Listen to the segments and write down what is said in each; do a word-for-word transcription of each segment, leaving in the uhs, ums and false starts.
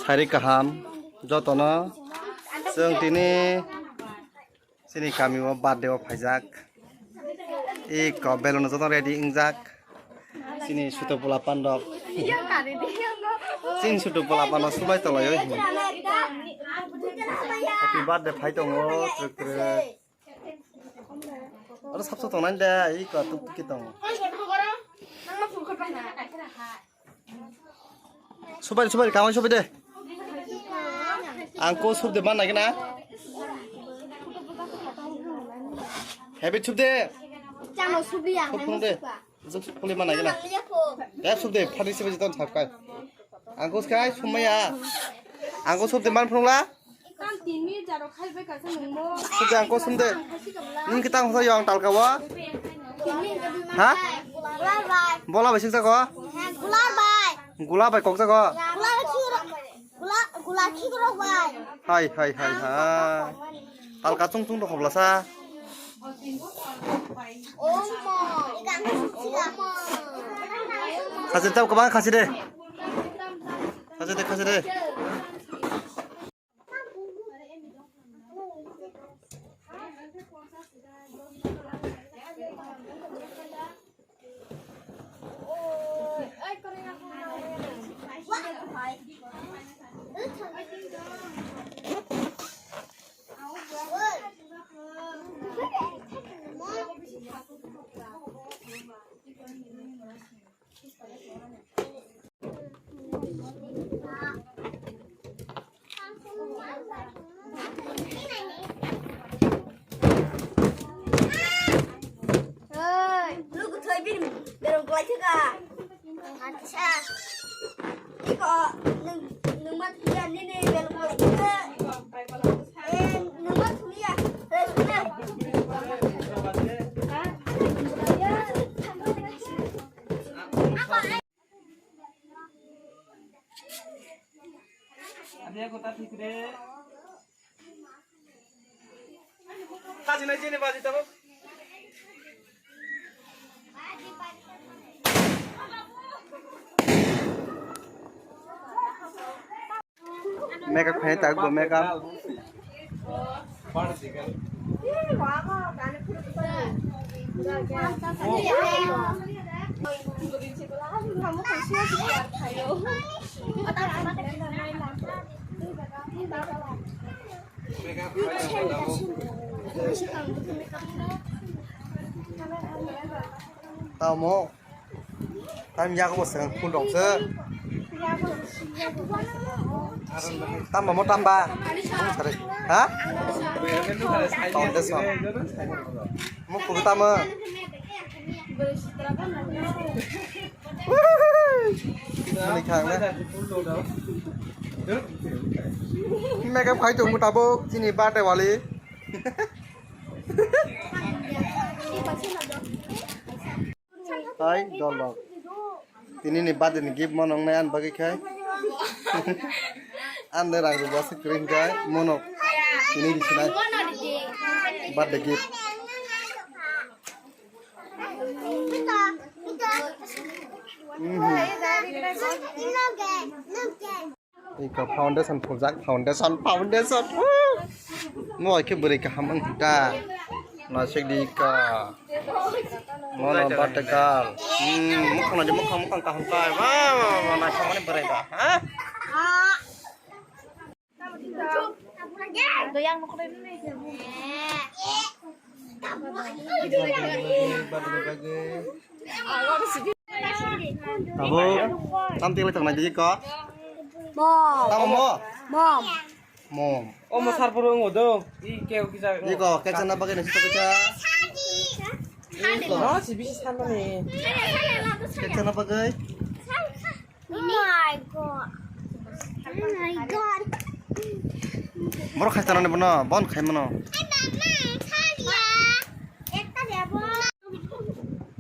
Sari kaham jotono, chwng tini chini kami o birthday o phaijak. Iko belon joto ready wngjak. Chini suto pula pandok. Chini suto pula pandok subai tolai oi. Happy birthday phai tongo twk twk. Aro sabsa tongnai de, iko tuk tuk ki tongo. Subai, subai, kamai subai de. Ang ko sub de man nai na. Habit sub de. Chano subi ang. Sub phung de. Sub phung de man nai na. Ya sub de, phani sibai ton sab kai. Ang ko skai sumaya. Ang ko sub de man phung la. Tam tin minute jaro khai bai kaisa nungmo. Sumde ang ko sumde. Ning kitang hosa yang talka wa. Ha? Gular bai. Bola bai siksa ko. Gular bai. Gula bai kok jago. Gular khi gula gula khi gula bai. Hai hai hai hai. Talka chung chung rok hobla sa. Omo. Khasi tau kabang khasi de. Khasi de khasi de. Oi, lugu thoi bini berong kwlai thika. Acha. Iko nung nung mat ya nini berong kwlai thika. Eh, nung mat ya. Ade ko ta thik re. Kaji nai jene baji tabo. Makeup khai tak bo makeup. Tamo. Tam yago bo swkang phul rok se. Tamba mo tamba. Sare. Ha? Foundation. Mo kuru tamo. Mani khang na. Makeup khai tong tabuk chini birthday wali. Hai dolok. Tini ni birthday ni gift mo nong nai an bagwi khai. An de rang rubo se kring khai mono. Tini di sinai. Birthday gift. Mhm. Iko foundation phuljak, foundation, foundation. Woo! Mo hai khe bwrwi kaham wng kha da. Naisik di iko. Mono birthday girl. Hmm, mukhang naidi, mukhang, mukhang kaham kai. Wah, wah, wah, naisik mani bwrwi da, ha? Abo, tam tingla tong nai di ko. Mom. Tamo mo? Mom. Mom. O mo sar puro ngo do. I ke o kisa. Iko, kecha na bagwi nasi to kecha. No, si bisi san mani. Kecha na bagwi. Oh my God. Oh my God. Borok khai tanani bono, bon khai mano.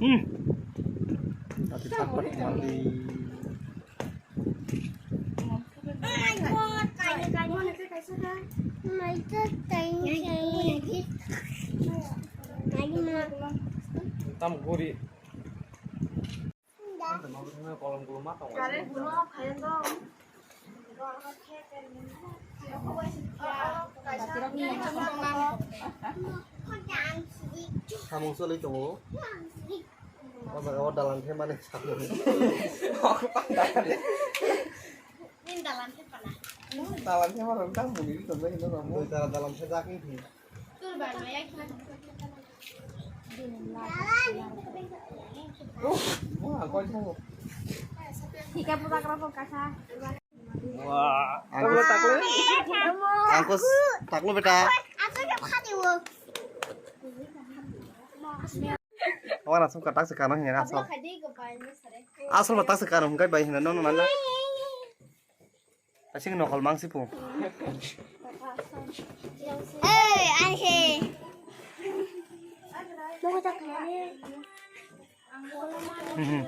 Hmm. Tati thak pat mandi. Oh my God. Oh my God, tiny, tiny. Tam guri. Current guno khayan do. Samung choli tongo. O jaga o dalan khe mani samung. Nini dalan khe pana. Dalan khe mani tamo ni tongo hino tamo. Dui tala dalan khe jak wngkhe. Tul bar maya khe. Wah, kau jauh. Tiga puluh tak rapat kasa. Wah, angkus, angkus, taklu beta. Aku tak khadi wo. Wah, langsung katak sekarang ya, asal. Asal batak sekarang, hingkai bai hina, no, no, nana. Asing nokol mang sipu. Ei, ai he. Mau tak khadi. Mhm.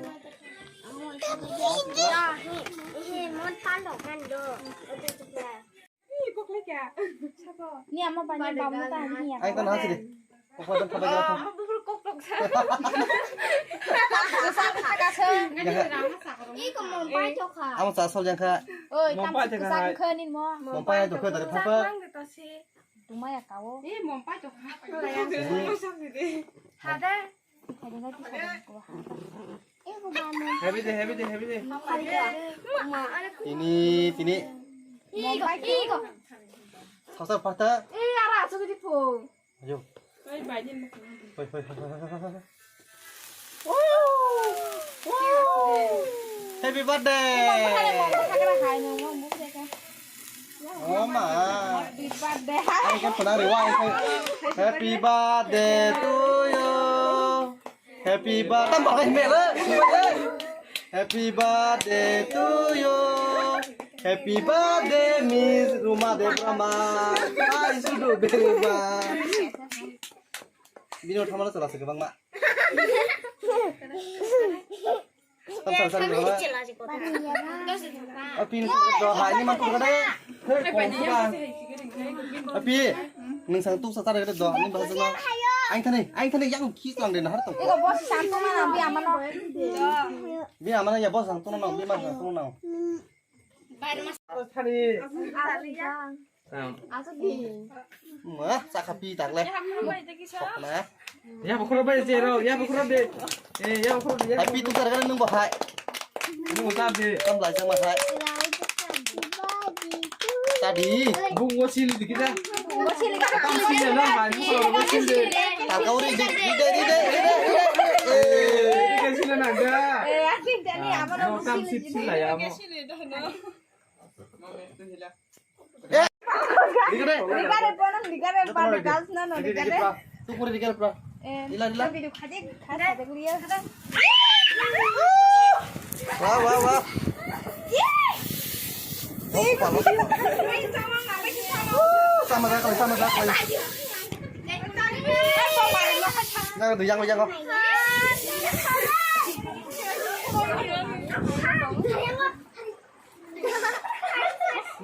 Ni ama pani bamu ta ni ya. Ai, tan hasi de. Kokla dan pada gaya. Ama bubur koktok sa. Iko mom pai to kha. Amo sa sol jang kha. Oi, tam sa kha ni mo. Mom pai to kha dari papa. Tuma ya kao. Eh, mom pai to kha. Hada. Heavy de, heavy de, heavy de. Tini, tini. Iko, iko. Sasa pata. Eh, ara aso di po. Ayo. Hoi, hoi, hoi, hoi, hoi. Happy birthday. Oh ma. Happy birthday. Ang kan pernah riwa. Happy birthday to you. Happy birthday. Tambah lagi mele. Happy birthday to you. Happy birthday, Miss Ruma Debrama. Ai sudu berubah. Bini udah mana salah segebang mak. Tam salah salah berubah. Api ini sudah do hai ini mantu kada. Hei kong sudah. Api, nung sang tu satar kada do ini bahasa na. Aing thani, aing thani yang kis lang deh nahar tu. Iko bos santu mana bi amano. Bi amano ya bos santu na, bi mana santu na. Thani. Wah, sakha pi tak le. Sok na. Ya bukhro bai je ro, ya bukhro de. Eh, ya bukhro de. Hai pi tu tar kan nung bahai. Nung ta de. Kam lai sama hai. Tadi. Bung wo sili dikit dah. Bung wo sili dikit. Kam sili lah, hai, bung wo sili. Tak kau ri de, ri de, ri de, ri de, ri de. Eh, ini kan sila nanda. Eh, asik jadi apa? Kam sip sila ya, mo. Digare, ponam digare, pada girls na no digare. Tu pura digare pura. Eh, ila, ila. Video khade, khade guliya. Wah, wah, wah. Oh, pala. Sama dah, sama dah. Nah, tu yang, yang.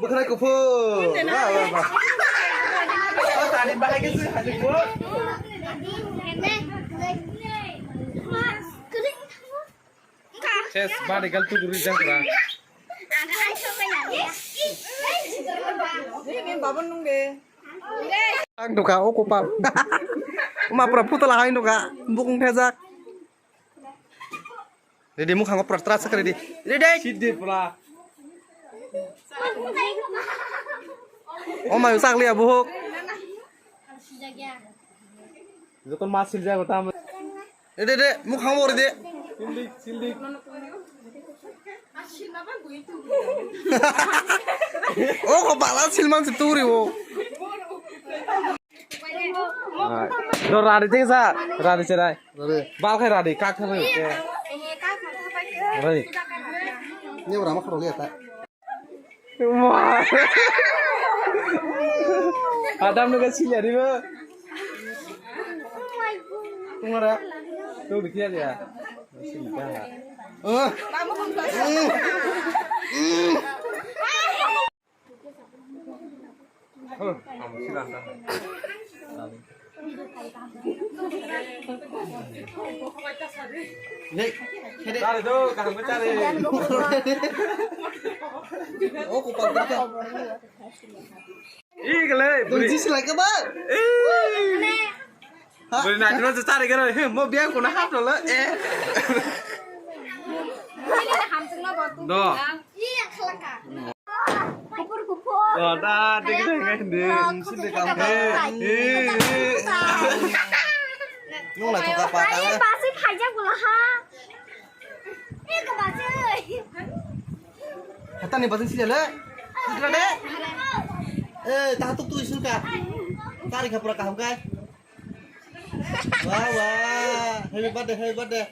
Bwkhwrai kuphur. Ba, ba, ba. O tani bahai khe sui hajik bo. Ses, bari gal tu guri jang kra. Ang duka o kopal. Ma pura putla hai duka. Bukung thejak. Ready, mukhango pura tra sak ready. Ready? Siddi pura. O mai sak liya buhuk. Joto ma silja gota. Ready, ready, mukhango ready. Sildik, sildik. O ko bala silman se turi o. Ro rari jeng sa, rari cherai. Rari. Bal khai rari, kak khai. Rari. Ni ora ma khoro liya ta. Adam nuga sila riba. Tungara. Tu dikhiya dia. Sila. Oh. Hei, hei. Chale do, kaham ko chale. Oh, kupal kita. Ih, gele. Beri sisi lagi, Bang. Ih. Beri nak terus cari kira. He, mau biar kau nak hap dulu. Eh. Do. Iya, kelaka. Kupur, kupur. Do, dah, dek, dek, dek, dek. Mesti dek, kamu. Eh, eh. Nung lah, tukar patah. Ayo, pasti kajak bola ha. Eh, kebasi. Hata ni basin sih le. Sutra de. Eh, tahatuk tu isu ka. Tari ka pura kaham kai. Wah, wah. Happy birthday, happy birthday.